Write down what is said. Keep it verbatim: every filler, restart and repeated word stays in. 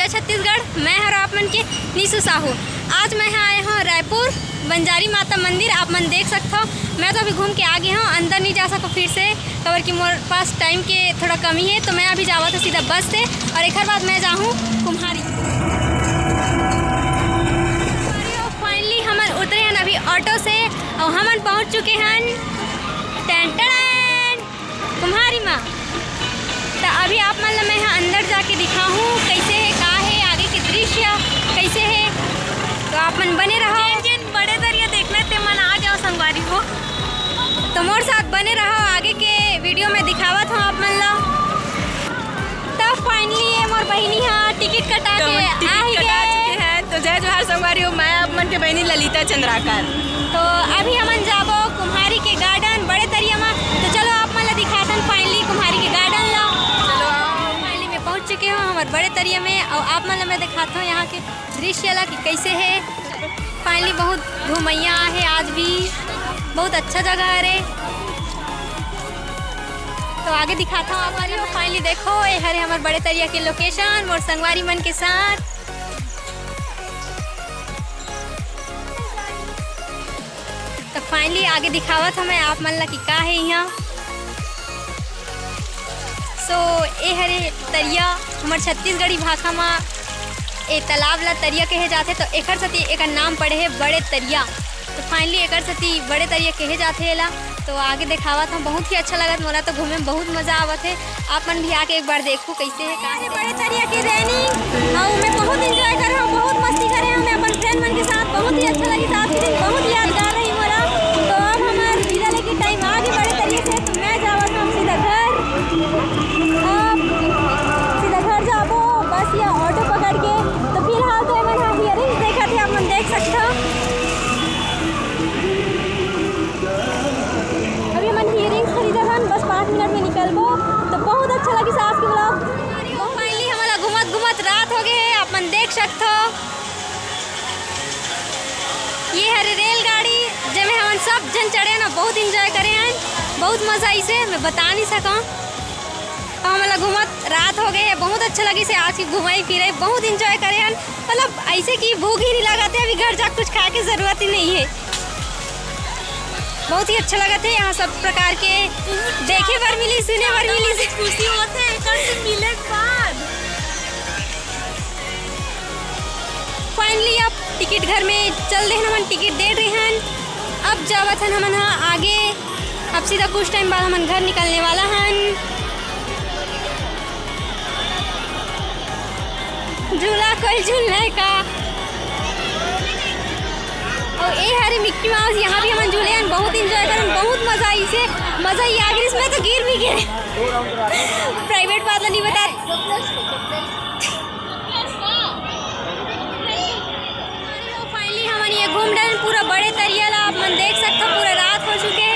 छत्तीसगढ़, मैं हर आप मन के निशु साहू। आज मैं ह आए हूँ रायपुर बंजारी माता मंदिर। आप मन देख सकथो, मैं तो अभी घूम के आ गए हूँ, अंदर नहीं जा सको फिर से, काबर कि मोर पास टाइम के थोड़ा कमी है। तो मैं अभी जावत हूँ सीधा बस से और एक बाद मैं जाहूँ कुम्हारी। फाइनली हमन उतरे हन अभी ऑटो से और हमन पहुँच चुके हन टैन टैन कुम्हारी माँ। तो अभी आप मन ला मैं ह अंदर जाके दिखाहूँ कैसे है, का है, आगे के दृश्य कैसे है। तो आप मन बने रहो। जेन जेन बड़े तरिया देखना ते मन आ जाओ संगवारी हो। तो मोर साथ बने रहो, आगे के वीडियो में दिखावत हूँ आप मन ला। तब फाइनली ये मोर बहिनी ह टिकट कटा तो के हमन टिकट आ ही कटा गए। चुके हैं। तो जय जोहार संगवारी हो, मैं आप मन के बहिनी ललिता चंद्राकर। तो अभी हमन जाबो कुम्हारी के गार्डन बड़े तरिया में। तो चलो आप मन ला दिखाथन फाइनली कुम्हारी के गार्डन ला। चलो आओ। फाइनली मैं पहुंच चुके हूँ हमारे बड़े तरिया में और आप मन ला मैं दिखाता हूँ यहाँ के दृश्य ला कि कैसे है। फाइनली बहुत घुमैया है आज भी, बहुत अच्छा जगह है रे। तो आगे दिखाता हूँ आप मन ला। फाइनली देखो ये हरे हमारे बड़े तरिया के लोकेशन मोर संगवारी मन के साथ। तो फाइनली आगे दिखावत हूँ मैं आप मन ला कि का है यहाँ। सो ए हरे तरिया, हमर छत्तीसगढ़ी भाखा म ए तालाब ला तरिया कहे जाथे, तो एकर सेती एकर नाम पड़े हे बड़े तरिया। तो फाइनली एकर सेती बड़े तरिया कहे जाथे एला। तो आगे देखावत हूँ, बहुत ही अच्छा लगत मोला, तो घूमे में बहुत मजा आवत हे। आप मन भी आके एक बार देखो कैसे है, का है बड़े तरिया के रैनी। और मैं बहुत एंजॉय करे हूँ, बहुत मस्ती करे हूँ मैं अपन फ्रेंड मन के साथ। बहुत ही अच्छा लगी आज के दिन, बहुत यादगार रही मोला। तो अब हमार विदा लेके टाइम आ गए बड़े तरिया से, तो मैं जावत हूँ सीधा घर। अब सीधा घर जाबो बस या ऑटो पकड़ के। तो फिलहाल तो एमन हा हियरिंग्स देखत हे, आप मन देख सकथो। अभी हमन हियरिंग्स खरीदत हन, बस पाँच मिनट में निकलबो। तो बहुत अच्छा लगी सास के ब्लॉग। फाइनली हमन ला घूमत घूमत रात हो गए हे, आप मन देख सकथो। ये हरे रेलगाड़ी, जेमे हमन सब झन चढ़े हन, बहुत एंजॉय करे हन, बहुत मजा आइसे, मैं बता नहीं सकूँ। तो हमन ला घूमत रात हो गए हे, बहुत अच्छा लगिस हे आज की घुमाई फिराई, बहुत एंजॉय करे हन। मतलब ऐसे कि भूख ही नहीं लगत हे, अभी घर जा कुछ खाए के जरूरत ही नहीं है। बहुत ही अच्छा लगत हे यहाँ सब प्रकार के देखे बर मिली, सुने बर मिली। खुशी होथे एकर से मिले के बाद। फाइनली अब टिकट घर में चल दे हन, हमन टिकट दे रहे हन। अब जावत हन हमन हा आगे। अब सीधा कुछ टाइम बाद हमन घर निकलने वाला हन। झूला कोई झूलने का। और ए हरे मिक्की माउस, यहाँ भी हमन झूले हन, बहुत एंजॉय करन, बहुत मजा आइसे, मजा ही आ गइस, मैं तो गिर भी गए। प्राइवेट बात ला नहीं बता। फाइनली हमन ये घूम डरेन पूरा बड़े तरिया ला, आप मन देख सकथो पूरा रात हो चुके हे।